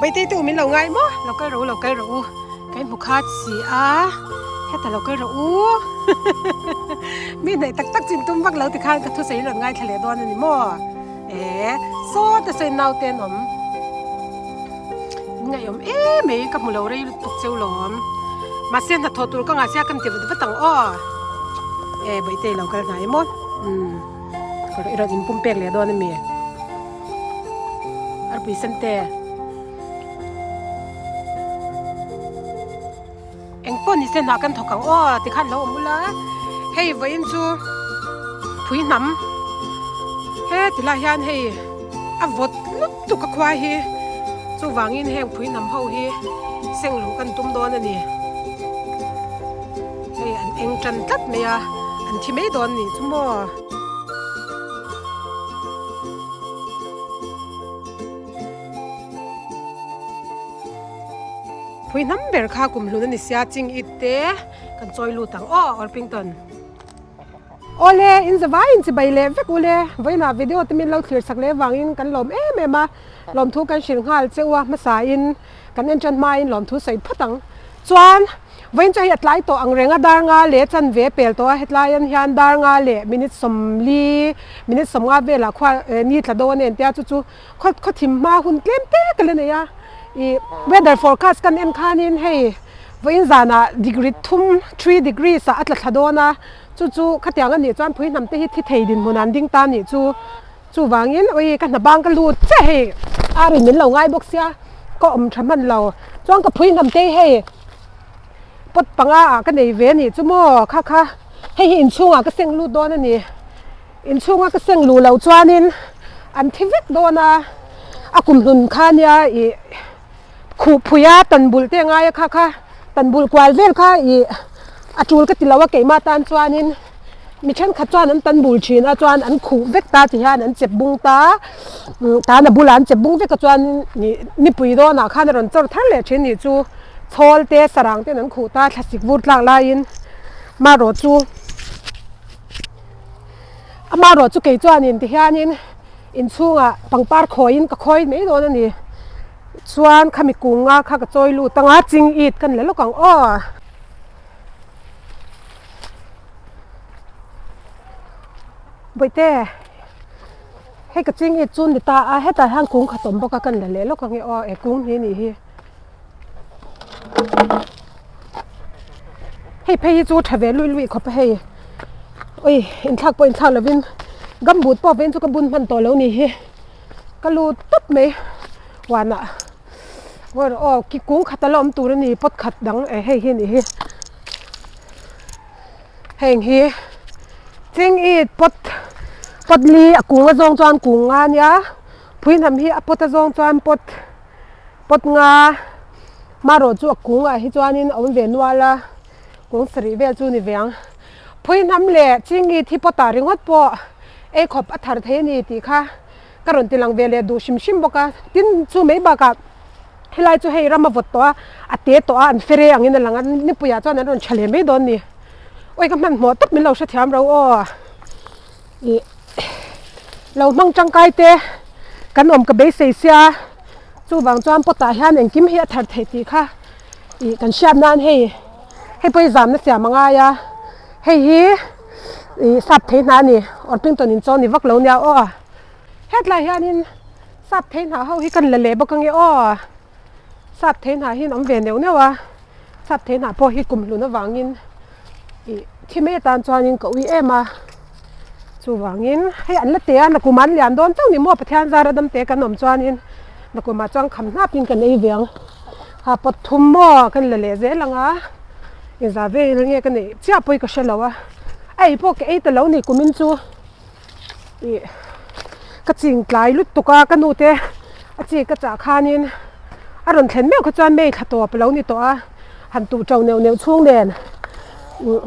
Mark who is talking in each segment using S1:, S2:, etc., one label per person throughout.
S1: Baitei te u min lo ngai maw? Lo kal rawh u, lo kal rawh u. Ka inhmu khat si a, heta lo kal rawh u. Mi hnaih tak tak chu intum vak lo tikhan ka thusawi rawn ngaithla leh dawn a ni maw? E, sawta sawi naute an awm. In ngaihawm em mai, ka hmu lo rei lutuk cheu lawm. Mahse hnathawh tur ka ngah sia ka inti vat vat ang aw. E, Baitei lo kal hnai maw? Umm, ka rawn i rawn inpum pek leh dawn a mi? Arpui sen te. Eng pawh ni se hnah kan thawk ang aw tikhan lo awm ula hei vawiin chu phui hnam he ti lai hian hei a vawt lutuk a khua hi chuvangin heng phui hnam ho hi seng luh kan tum dawn a ni hei an eng tan tlat mai a an thi mai dawn nih chu maw. Phui hnam ber kha kum hlun a ni sia ching it te kan chawi lut ang aw Orpington. Awle in zavai in chibai leh vek ule vawiinah video te min lo thlir sak leh vangin kan lawm em em a lawmthu kan hrilh nghal che u a hmasa in kan en tan hmain lawmthu sawi phawt ang chuan Vawiin chu hei a tlai tawh ang reng a, dar nga leh chanve pel tawh a, hetlai an hian dar nga leh minute sawmli, minute sawmnga velah khua ni tla dawn a entia chu chu khaw khaw thim hma hun tlem te ka la nei a, ih weather forecast kan en khanin hei vawiin zanah degree thum, three degrees ah a tla thla dawn a, chu chu khatiang a nih chuan phui hnam te hi thi thei dinhmun an ding ta nih chu. Chuvangin awi ka hna bang ka lut chiah hei ar in min lo ngai bawk sia ka awm tha hman lo chuan ka phui hnam te hi hei pot panga ah ka nei ve a nih chu maw kha kha hei hi inchhungah ka seng lut dawn a ni inchhunga ka seng luh loh chuanin an thi vek dawn a a kum hlun kha nia ih khuh phui a tan bul te a ngai a kha kha tan bul kual vel kha ih a tul ka ti lo a keimah tan chuanin. Mi thenkhat chuan an tan bul thin a chuan an khuh vek ta ti hian an chep bung ta tan a bulah an chep bung vek a chuan ih nipui dawnah khan a rawn chawr thar leh thin nih chu chhawl te sarang ten an khuh ta thlasik vur tlak laiin amaherawh chu amaherawh chu kei chuanin ti hianin inchhungah pangpar khawiin ka khawi mai dawn a ni chuan khami kunga kha ka chawi lut anga ching it ka ni la lawk ang aw. Bawihte hei ka ching it chu ni ta a hetah hian kung khat awm bawk a kan la leh lawk ang e aw e kung hi anih hi hei phei hi chu tha ve luih luih khawp a hei ui inthlak pawh inthlak lovin gumboot pawh veng chu ka bun hman tawh lo ni hi ka lut tawp mai huanah. Ngawi rawh aw ki kung khat a la awm tur a ni pot khat dang eh hei hi a nih hi heng hi ching it pot pot li a kung a zawng chuan kung nga a nia phui hnam hi a pot a zawng chuan pot pot nga marawh chu a kung ah hi chuanin a awm ve nual a kung sarih vel chu a ni ve ang phui hnam leh ching it hi pot ah ringawt pawh ei khawp a thar thei a ni tih kha. Ka rawn ti lang ve leh duh hrim hrim bawk a, tin chu mai bakah helai chu hei ram a vawt tawh a, a te tawh a, an fere angin a lang a, nipuiah chuan an rawn tha leh mai dawn a ni. Awi ka hmanhmawh tawp min lo hrethiam ro aw. Ih lo hmang tangkai te kan awm ka beisei sia, chuvang chuan pot ah hian engkim hi a thar theih tih kha ih kan hriat nan hei hei pawh hi zamna siam a ngai a, hei hi ih sap thei hna a ni, Orpington in chaw ni vak lo nia aw. Hetlai hianin sap thei hnah ho hi kan la leh bawk ange aw sap thei hnah hi an awm ve neuh neuh a sap thei hnah pawh hi kum hlun avangin ih thi mai atan chuanin ka ui em a chuvangin hei an la te a nakum an lian dawn chauh ni maw Pathian zara dam te kan awm chuanin nakumah chuan kham hnapin kan ei ve ang ha pot thum maw kan la leh zel ang a inzah vel nge ka neih chiah pawh hi ka hre lo a a ei pawh ka ei ta lo ni kumin chu. Ih ka ching tlai lutuk a ka nu te a chi ka chah khanin a rawn thlen meuh kha chuan mei thla tawp a lo ni tawh a han tuh to neuh neuh chhung nen ih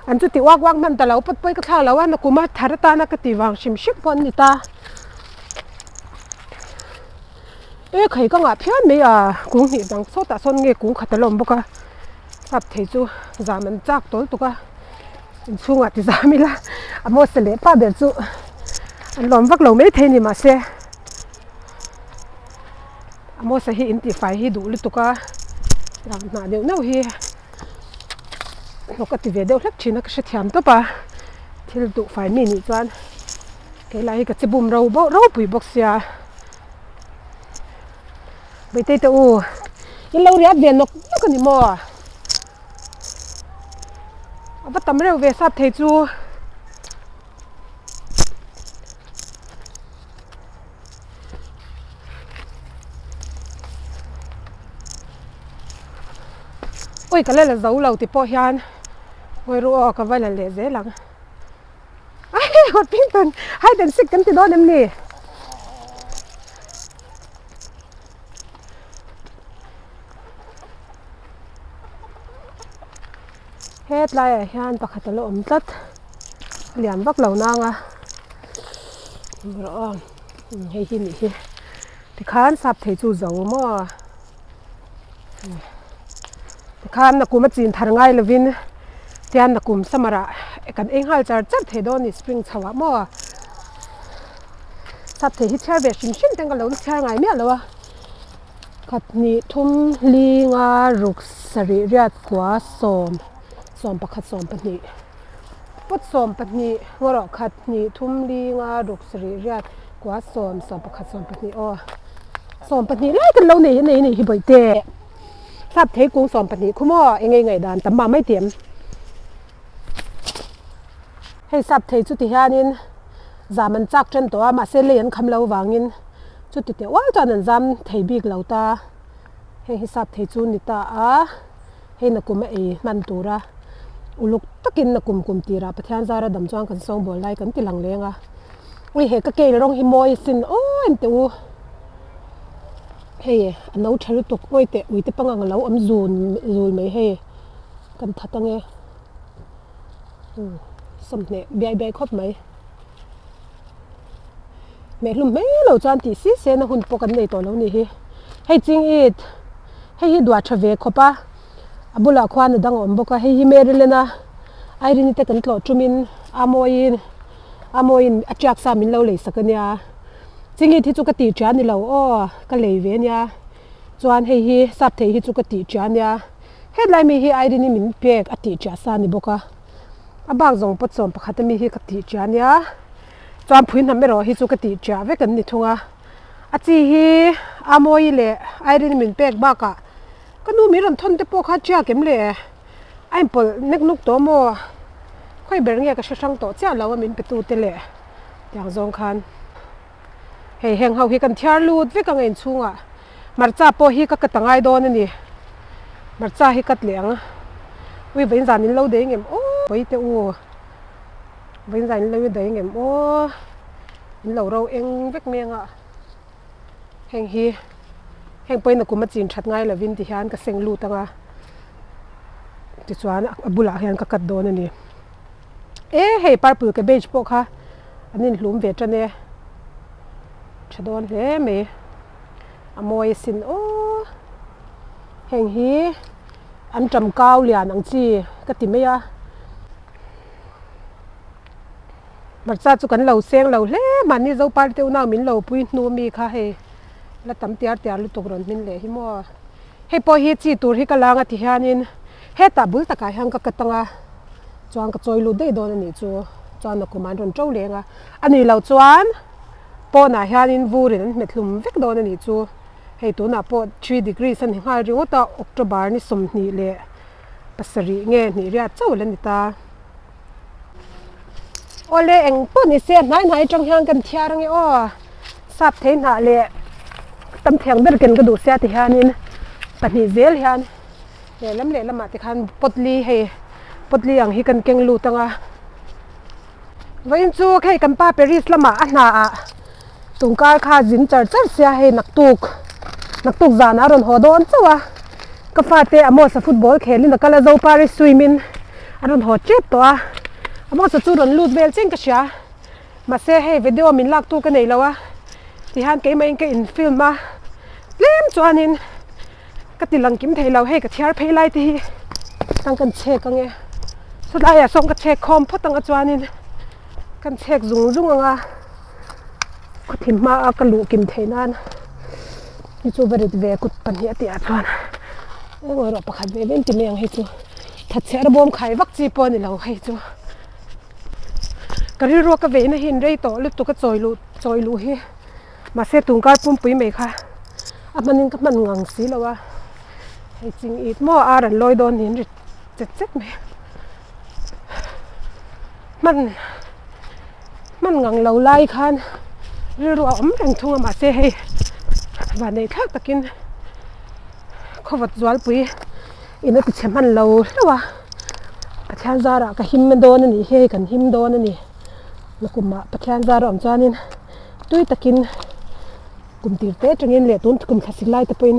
S1: an chu ti uak uak hman ta lo pawt pawi ka thlak lo a nakum a thar atana ka ti vang hrim hrim pawh an ni ta e khai ka ngah phian mai a kung hnih dang sawtah sawn nge kung khat a la awm bawk a sap thei chu zam an chak tawl tuk a. Inchhungah ti zam ila a hmawsa leh pa ber chu an lawm vak lo mai thei a ni mahse Amosa hi in tihfai hi duh lutuk a tiang hnah neuh neuh hi hnawk a ti ve deuh hlek thin a ka hrethiam tawp a thil duh fai mi nih chuan keilai hi ka che bum ro ropui bawk sia Bawihtei te u in lo riat ve nawk nawk a ni maw? A va tam reuh ve sap thei chu. Ui ka la la zo lo ti pawh hian ngawi ru aw ka va la leh zel ang. Orpington hide and seek kan ti dawn em ni? Hetlai ah hian pakhat a la awm tlat a lian vak lo nang a rawh aw hei hi nih hi tikhan sap thei chu zo maw tikhan nakum a chin thar ngai lovin tian nakum summer ah kan ei nghal char char thei dawn a ni spring chho ah maw. Sap thei hi chhiar ve hrim hrim ten ka lo chhiar ngai miah lo a, khat hnih thum li nga ruk sarih riat kua sawm sawmpakhat sawmpahnih pawt sawmpahnih ngaw rawh khat hnih thum li nga ruk sarih riat kua sawm sawmpakhat sawmpahnih aw sawmpahnih lai kan lo nei hi nei nei hi bawihte sap thei kung sawmpahnih khu maw eng nge ngaihdan tam mah mai tih em. Hei sap thei chu ti hianin zam an chak ṭan tawh a, mahse lei an kham lo vangin chuti teh ual chuan an zam thei bik lo ta. Hei hi sap thei chu ni ta a, hei nakum a ei hman tura uluk takin nakum kum tirah Pathian zara dam chuan kan sawngbawl lai kan ti lang leng a. Ui he ka kel rawng hi mawi sin aw em teh u. Hei a no ṭha lutuk awi teh uite pangang a lo awm zun zul mai hei kan that ange. Sawmhne biai biai khawp mai. Hmehhlum mai lo chuan tih si se na hun pawh kan nei tawh lo nih hi. Hei ching it hei hi duah tha ve khawp a, a bulah khuan a dang a awm bawk a, hei hi Maryland a Irene te kan tlawh tum in a mawiin a mawiin a tiak sa min lo lei sak a nia. Ching it hi chu ka tih ṭia ni lo aw ka lei ve a nia. Chuan hei hi sap thei hi chu ka tih ṭia a nia. Hetlai mi hi Irene-i min pek a tih ṭiah sa a ni bawk a, a bak zawng pawt sawm pakhat ami hi ka tih ṭiah a nia, chuan phui hnam erawh hi chu ka tih ṭiah vek an ni thung a, a chi hi Amawi leh Irene-i min pek bakah ka nu min rawn thawn te pawh kha ṭiak em le? A inpawlh nek nuk tawh maw? Khawi ber nge ka hre hrang tawh chiah lo a min pe tu te leh tiang zawng khan. Hei heng ho hi kan thiar lut vek ang a inchhungah hmarcha pawh hi ka kat a ngai dawn a ni hmarcha hi kat leh ang ui vawiin zan in lo dei ngem aw vawi teh u vawiin zan in lo dei ngem aw in lo ro eng vek mai anga heng hi heng pawhin a kum a chin that ngai lovin ti hian ka seng lut ang a tichuan a bulah hian ka kat dawn a ni e hei purple cabbage pawh kha. An inhlum ve tan e. Tha dawn hle mai. A mawi asin aw. Heng hi an tam kau lian ang chi ka ti mai a. Hmarcha chu kan lo seng lo hle mahni Zopar te unau min lo pui hnu ami kha hei la tam tiar tiar lutuk rawn hmin leh hi maw. Hei pawh hi chi tur hi ka lang a ti hianin hetah bul takah hian ka cut ang a. Chuan ka chawi lut daih dawn a nih chu, chuan a kum an rawn to leng a, a nih loh chuan pawnah hianin vurin an hmet hlum vek dawn a nih chu, hei tunah pawh three degrees a ni nghal ringawt a, October ni 27 nge hnih riat chauh la ni ta. Awle eng pawh ni se hnai hnai atang hian kan thiar ange aw, sap thei hnah leh tam thiang ber ken ka duh sia ti hianin pahnih zel hian. Lehlam lehlamah te khan pot li hei pot li ang hi kan keng lut ang a vawiin chu hei kan pa Paris lamah a hna ah tungkar kha zin char char sia hei naktuk naktuk zanah a rawn haw dawn chauh a ka fate Amos-a football khelin a kal a zo Paris swim in a rawn haw tep tawh a Amos-a chu rawn lut vel chiang ka hria mahse hei video min lak tu ka nei lo a tihian keimah in ka in film a tlem chuanin. Ka ti lang kim thei lo hei ka thiar phei lai te hi tang kan chhek ang e sawtlai ah sawn ka chhek khawm phawt ang a chuanin kan chhek zung zung ang a khawthim hma a ka luh kim theih nan Ni chu va rit ve kut pahnih a tihah chuan eng erawh pakhat ve ve an ti mai ang hei chu thatchhe a bawm khai vak chi pawh a ni lo hei chu ka rilru a ka veina hi in rei tawh lutuk a chawi luh chawi luh hi mahse tungkar pumpui mai kha a hmanin ka hman ngang si lo a hei ching it maw ar an lawi dawn niin rit chet chet mai hman hman ngang lo lai khan rilru a awm reng thung a mahse hei vanneih thlak takin khawvat zualpui in a tichhe hman lo hlauh a Pathian zarah ka him dawn a nih hi hei kan him dawn a ni nakumah Pathian zar a awm chuanin tui takin kum tir te atangin leh tun kum thla sik lai te pawhin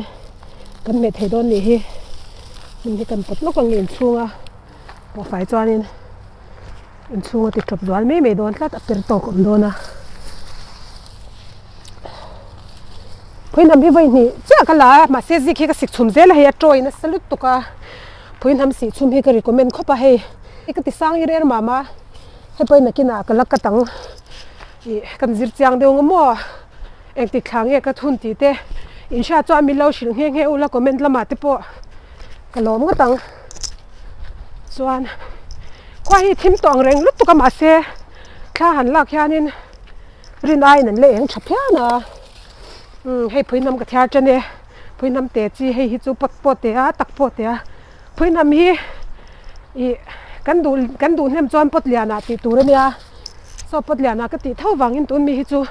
S1: kan hmeh thei dawn nih hi hnim hi kan pawt lawk ang inchhunga pawhfai chuanin inchhung a ti tawp zual mai mai dawn tlat a per tawk a awm dawn a phuihnam hi vawi hnih chiah ka la a mahse zik hi ka sik chhum zel a hei a tawi nasa lutuk a phuihnam sih chhum hi ka recommend khawp a hei ka ti sang ir er mah mah a hei pawhin nakinah ka la cut ang ih kan zir chiang deuh ang maw. Engtik thla nge ka thun tih te in hriat chuan min lo hrilh nghe nghe ula comment lamah te pawh ka lawm ngawt ang. Chuan khua hi thim tawh ang reng lutuk a mahse thla han lak hianin rin aiin an la eng tha phian a. Umm hei phuihnam ka thiar tan e, phuihnam te chi hei hi chu pawt pawh te a tak pawh te a phuihnam hi ih kan duh kan duh hnem chuan pawt lianah tih tur a nia. Saw pawt lianah ka tih tho vangin tun mi hi chu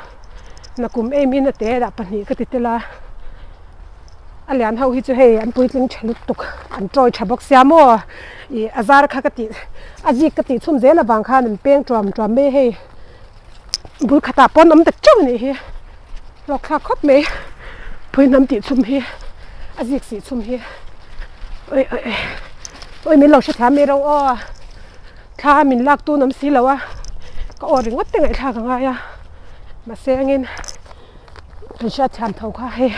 S1: nakum em in a te dah pahnih ka ti tel a, a lian ho hi chu hei an puitling tha lutuk an tawi tha bawk sia maw ih a zar kha ka tih a zik ka tih chhun zel avang khan an peng tuam tuam mai a hei bul khatah pawn awm ta teuh a nih hi hlawk thlak khawp mai phui hnam tih chhum hi a zik sih chhum hi awi awi awi min lo hrethiam mai ro aw. Thla min lak tun awm si lo a, ka aw ringawt te ngaihthlak a ngai a, mahse engin kan hriat thiam tho kha hei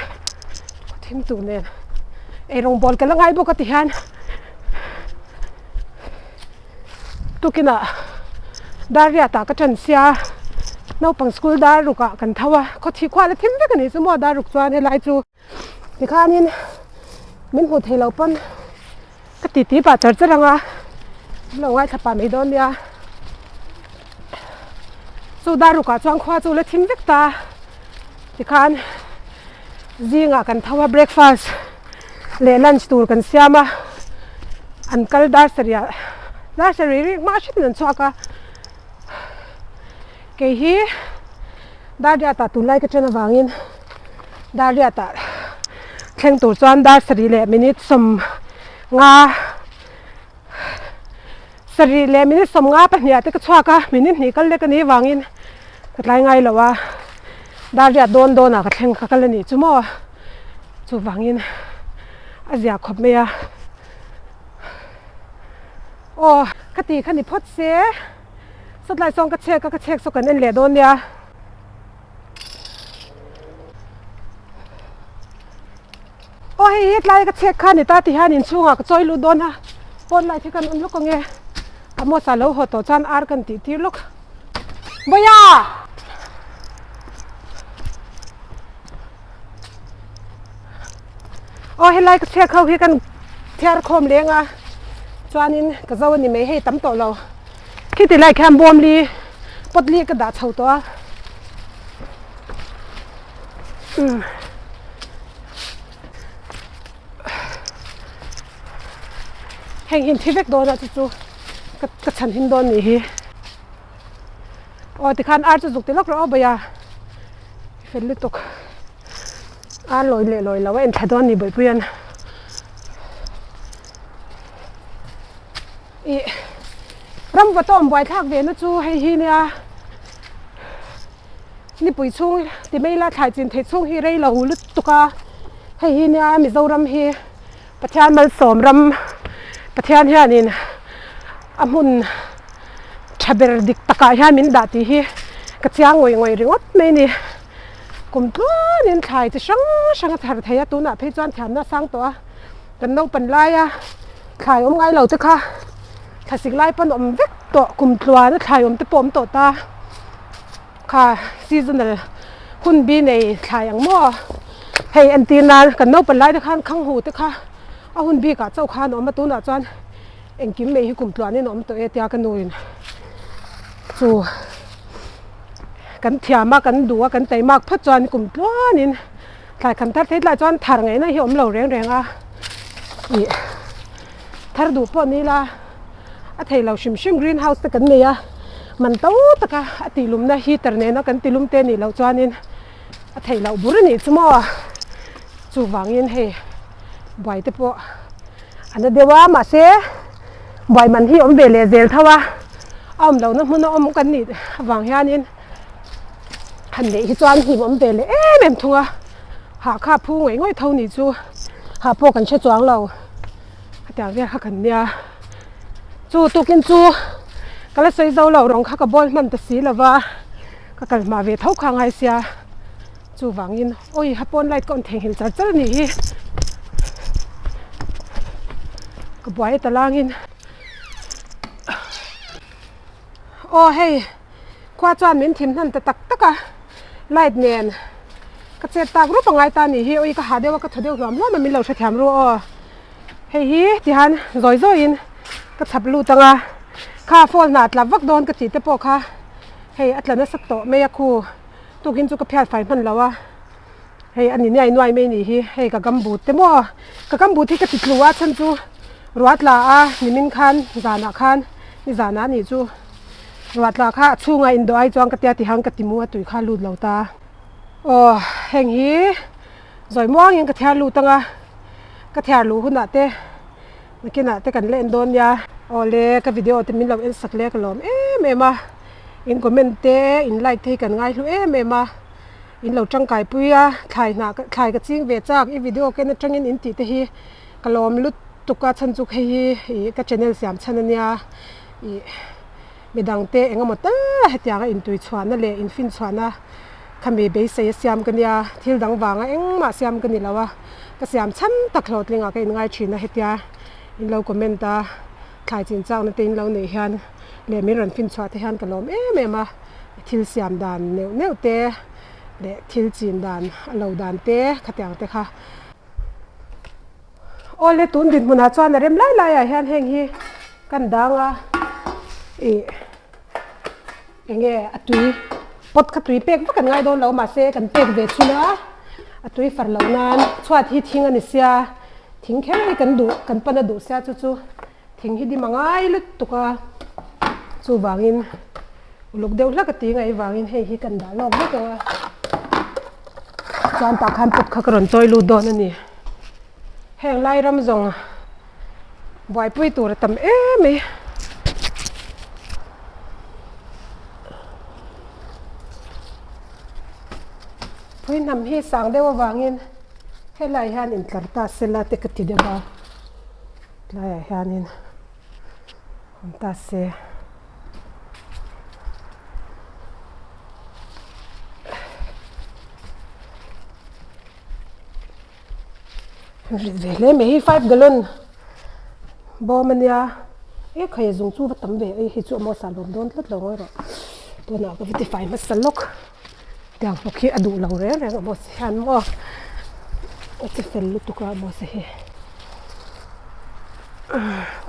S1: thim tur nen eirawng bawl ka la ngai bawk a ti hian tukinah dar riat ah ka ṭan sia naupang school dar ruk ah kan tho a khawthih khual a thim vek a nih chu maw dar ruk chuan helai chu. Tikhanin min hmuh theih loh pawn ka titi pah char char ang a, min lo ngaithla pah mai dawn nia. Chu dar rukah chuan khua chu la thim vek ta, tikhan zingah kan tho a breakfast leh lunch tur kan siam a, an kal dar sarih ah dar sarih rik hma hretin an chhuak a, kei hi dar riatah tunlai ka chen avangin. Dar riatah thleng tur chuan dar sarih leh minute sawm nga sarih leh minute sawm nga pahnih ah te ka chhuak a minute hnih kal lek a nih avangin ka tlai ngai lo a dar riat dawn dawn ah ka thleng ka kal a nih chu maw chuvangin a zia khawp mai a aw ka tih kha ni phawt se sawtlai sawn ka chhek a ka chhek saw kan en leh dawn nia. Aw hei hi tlai ka chhek kha a ni ta ti hian inchhungah ka chawi lut dawn a pawn light hi kan on lawk ange Amos a lo haw tawh chuan ar kan tih tir lawk Bawia! Aw helai ka chhek ho hi kan thiar khawm leng a chuanin ka zo a ni mai hei tam tawh lo. Khiti lai khian bawm li pot li ka dah chho tawh a umm heng hi an thi vek dawn a chu chu ka ka chhan him dawn nih hi aw tikhan ar chu zuk ti lawk rawh aw bawih a fel lutuk ar lawi leh lawi lo a en thla dawn a ni bawihpuia'n. Ih ram va tawm buai thlak ve na chu hei hi nia nipui chhung ti mai ila thlai chin theih chhung hi rei lo lutuk a hei hi nia Mizoram hi Pathian malsawm ram Pathian hianin a hmun tha ber dik takah hian min dah tih hi ka chiang ngawih ngawih ringawt mai a ni kum tluanin thlai chi hrang hrang a thar thei a tunah phei chuan thiamna a sang tawh a. Kan naupan laia thlai awm ngai lo te kha thlasik lai pawn awm vek tawh kum tluana thlai awm te pawh awm tawh ta kha seasonal hun bi nei thlai ang maw. Hei entir nan kan naupang lai te khan khanghu te kha a hun bikah chauh khan a awm a, tunah chuan engkim mai hi kum tluanin a awm tawh e tia ka nuin chu kan thiam a, kan duh a, kan taimak phawt chuan kum tluanin thlai khan thar thei tlai chuan thar ngaihna hi a awm lo reng reng a, ih thar duh pawh ni ila a thei lo hrim hrim green house te kan nei a, man to taka a tihlumna heater nena kan tilum te nih loh chuanin. A theih loh bur a nih chu maw? Chuvangin hei buai te pawh a na deuh a, mahse buai man hi awm ve leh zel tho a, a awm lohna hmun a awm kan nih avang hianin han neih hi chuan hlim awm ve leh em em thung a, hah kha phu ngawih ngawih tho nih chu hah pawh kan hre chuang lo, hetiang vel kha kan nia. Chu tukin chu ka la sawi zo lo rawng kha ka bawl hman ta si lo va. Ka kal hma ve tho kha ngai sia, chuvangin awi ha pawn light ka on theihnghilh char char a nih hi, ka buai ta langin aw hei khua chuan min thim hnan ta tak tak a, light nen ka chet tak rup a ngai ta a nih hi, awi ka ha deuh a ka thaw deuh hluam hluam a min lo hrethiam ru aw. Hei hi tihan zawi zawiin ka chhap lut ang a, kha phone hnah tla vak dawn ka tih te pawh kha hei a tla nasa tawh mai a khu tukin chu ka phiat fai hman lo a, hei a ni nuai nuai mai nih hi, hei ka gumboot te maw ka gumboot hi ka ti tlu a chhan chu ruah tla a nimin khan zanah khan nizanah a nih chu ruah tla kha a chhungah indawh ai chuan ka tia tihang ka ti mu a tui kha lut lo ta aw heng hi. Zawi muangin ka thiar lut ang a, ka thiar luh hunah te nakinah te kan la en dawn nia. Awle ka video te min lo en sak leh ka lawm em em a, in comment te in like te hi kan ngaihlu em em a, in lo tangkai pui a, thlai hnah thlai ka ching ve chak i video ken atangin in tih te hi ka lawm lutuk a chhan chu hei hi ih ka channel siam chhan ania ih midang te eng emaw tal hetianga intui chhuahna leh infin chhuahna. Khami beisei a siam ka nia, thil dang vanga engmah siam ka ni lo a, ka siam chhan tak hlawhtlingah ka inngai thin a, hetia in lo comment a, thlai chin chakna te in lo neih hian leh min rawn finchhuah te hian ka lawm em em a, thil siam dan neuh neuh te leh thil chin dan a lo dan te khatiang te kha. Awle tun dinhmunah chuan a rem lai laiah hian heng hi kan dang a, ih. Enge a tui pot kha tui pek vak an ngai dawn lo mahse kan pek ve chhun a, a tui far loh nan chhuat hi thing a ni sia, thing kher hi kan duh kan pan a duh sia chu chu thing hi dim a ngai lutuk a, chuvangin uluk deuh hlak a ti ngaih vangin hei hi kan dah lawk vek ang a, chuan tah khan pot kha ka rawn chawi lut dawn a ni, heng lai ram zawng. Buaipui tur a tam em mai. Pui hnam hi sang deuh avangin helai hian intlar ta sela te ka ti deuh a, tlaiah hianin awm ta se. Rit ve hle mai hi five gallon bawm a nia e khaia zung chu va tam ve ei hi chu a mawsa lawm dawn tlat lo ngawi rawh tunah ka va ti fai hmasa lawk tiang bawk hi a duh lo reng reng a mawsa hian maw a che fel lutuk a mawsa hi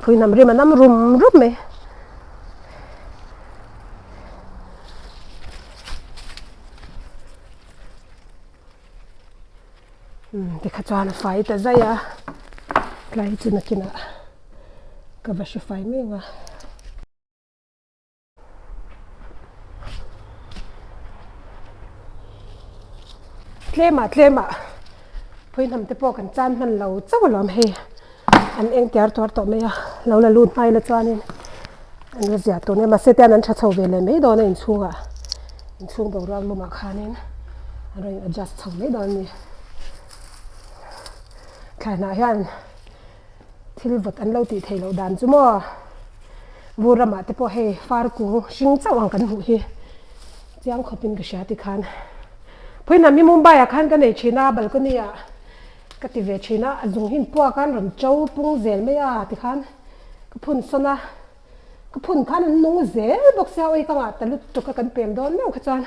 S1: phui hnam rim a nam rum rum mai. Tikha chuan a fai ta zai a, tlai chu nakinah ka va hre fai mai ang a. Tlemah tlemah phui hnam te pawh kan chan hman lo chauh alawm hei an eng tiar tuar tawh mai a, lo la lut hma ila chuanin an la zia tur nia mahse tian an tha chho ve leh mai dawn a inchhungah inchhung boruak lumah khanin an rawn in adjust chho mai dawn a ni. Thlaihnah hian thil vawt an lo tih theih loh dan chu maw vur ramah te pawh hei far kung hring chauh ang kan hmuh hi chiang khawpin ka hria tikhan phuihnam hi Mumbai ah khan ka nei thin a balcony ah. Ka ti ve thin a, a zung hin puak a an rawn cho pung zel mai a tikhan ka phun sawn a, ka phun khan an nung zel bawk sia awi ka ngah ta lutuk a kan pem dawn meuh kha chuan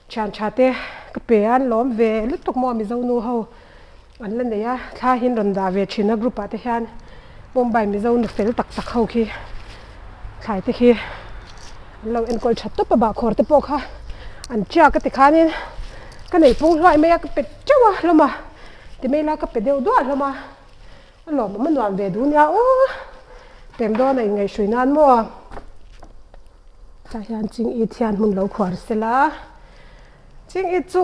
S1: thian tha te ka pe a an lawm ve lutuk maw Mizo nu ho an la nei a thla hi an rawn dah ve thin a group ah te hian Mumbai Mizo nu fel tak tak ho khi thlai te khi an lo enkawl tha tawp a bahkhawr te pawh kha an tiak a tikhanin ka nei pung hluai mai a ka pe teuh a hlawm a ti mai ila ka pe deuh duah hlawm a. A lawmawm a nuam ve duh nia aw pem dawn a inngaihhrui nan maw tah hian ching it hian hmun lo khuar sela ching it chu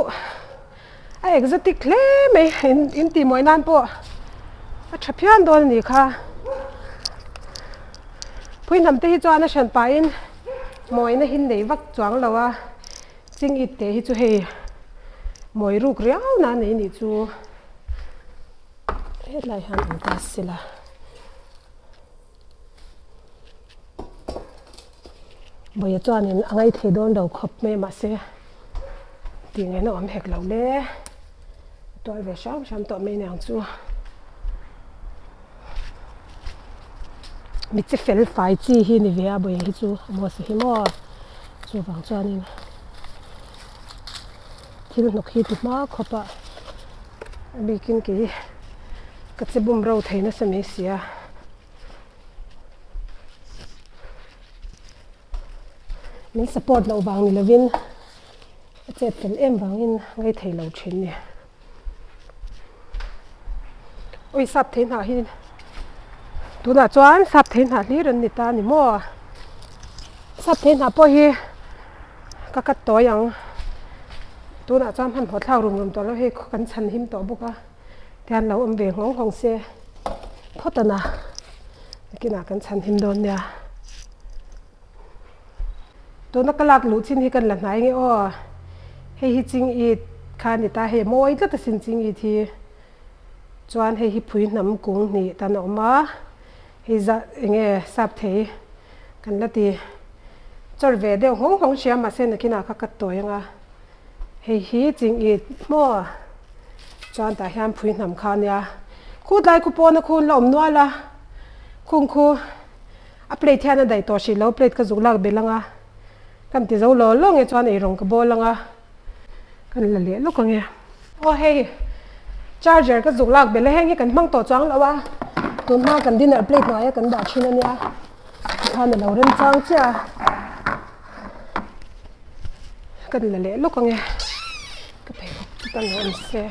S1: a exotic hle mai in in tih mawi nan pawh a tha phian dawn a nih kha pui hnam te hi chuan a hran pahin mawina hi nei vak chuang lo a ching it te hi chu hei mawi ruk riau na nei nih chu. Hetlai hian awm ta sila. Bawia chuanin a ngaithei dawn lo khawp mai a mahse tih ngaihna awm hek lo le. A tuar ve hram hram tawh mai aniang chu. Mi chi fel fai chi hi ni ve a bawia hi chu a maw si hi maw. Chuvang chuanin thil hnawk hi ti hma khawp a. A bikin kei ka che bum ro thei nasa mai si a. Min support loh vang ni lovin a chet fel em vangin ngai thei lo thin ni. Ui sap thei hnah hi tunah chuan sap thei hnah hlir an ni ta a ni maw. Sap thei hnah pawh hi ka cut tawi ang. Tunah chuan hmanhmawh thlak rum rum tawh lo hei kan chhan him tawh bawk a tihian lo awm ve nghawng nghawng se phawt a na nakinah kan chhan him dawn nia. Tuna ka lak luh chin hi kan la hnai nge aw hei hi ching it kha a ni ta hei mawi tlat asin ching it hi chuan hei hi phui hnam kung hnih tan a awm a hei zah eng nge sap thei kan la ti chawr ve deuh nghawng nghawng hria mahse nakinah kha ka tawi anga hei hi ching it maw chuan tah hian phui hnam kha a nia khutlai khu pawna khu an la awm nual a khung khu. A plate hian a daih tawh hrih lo, plate ka zuk lak belh ang a, kan ti zo law law nge chuan eirawng ka bawl ang a, kan la leh lawk ang e. Aw hei charger ka zuk lak belh a, heng hi kan hmang tawh chuang lo a, tun hma kan dinner plate hnuaia kan dah thin a nia, tikhan a lo remchang chiah a, kan la leh lawk ang e, ka pheikhawk chu ka lo awm se.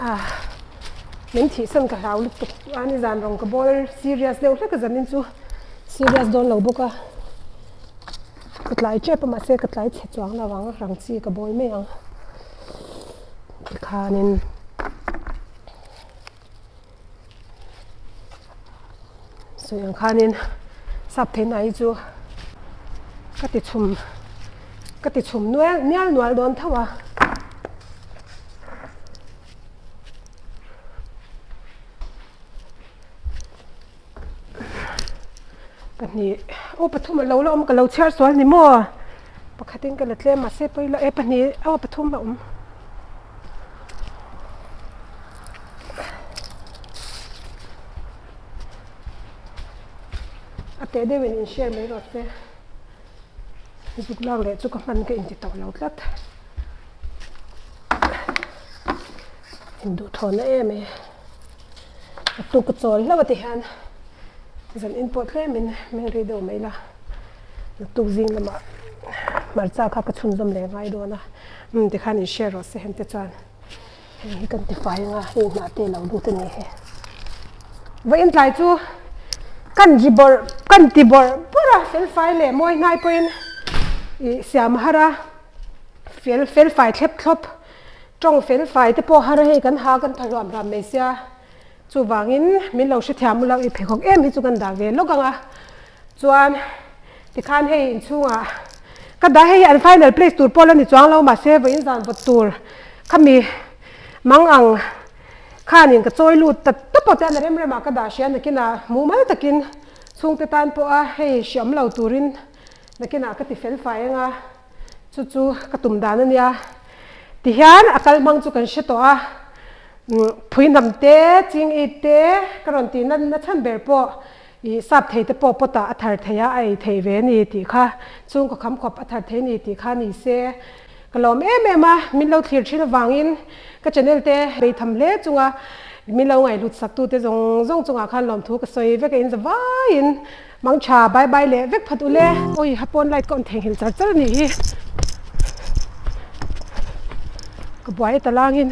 S1: Ah min thihsan ka hlau lutuk a nizan rawng ka bawl serious deuh hlek a zanin chu serious dawn lo bawk a ka tlai tep a mahse ka tlai chhe chuang lo ang rang chi ka bawl mai ang tikhanin sawi ang khanin sap theihna hi chu ka ti chhum ka ti chhum nual nial nual dawn tho a. Pahnih aw pathum a lo la awm ka lo chhiar sual ni maw pakhatin ka la tlem mahse pawilo e pahnih aw pathum a awm. A teh deuhin in share mai rawh se zuk lak leh chu ka hman ka inti tawh lo tlat induhthawhna em e a tuk ka chawl hlauh a ti hian zan in pawh tlemin meng rei deuh mai la naktuk zing lamah hmarcha kha ka chhunzawm leh ngai dawn a umm tikhan in share rawh se heng te chuan. Hei hi kan ti fai anga hei hnah te lo lut a ni he. Vawiin tlai chu kan ri bawrh kan ti bawrh bawrh a fel fai leh mawi hnai pawhin ih siam a har a fel fel fai thlep thlawp tawng fel fai te pawh a har a hei kan ha kan tha hluam hluam mai sia chuvangin min lo hrethiam ula i pheikhawk em hi chu kan dah ve lawk ang a chuan tikhan hei inchhungah ka dah hei an final place tur pawh la ni chuang lo mahse vawiin zan vawt tur khami mang ang khanin ka chawi lut ta tawp a chuan a rem remah ka dah hria nakinah mumal takin chhungte tan pawha hei hriam lo turin nakinah ka ti fel fai anga chu chu ka tum dan a nia tihian a kal hmang chu kan hre tawh a phui hnam te ching it te ka rawn tih na chhan ber pawh. Ih sap thei te pawh pot ah a thar thei a, a ei thei ve a ni tih kha chhungkaw kham khawp a thar thei a ni tih kha ni se. Ka lawm em em a, min lo thlir thin avangin ka channel te bei tham hle chunga min lo ngaihhlut sak tu te zawng zawng chungah khan lawmthu ka sawi vek a in za vaiin mang tha bye bye leh vek phat ule. Awi ha pawn light ka on theihnghilh char char a nih hi. Ka buai ta langin.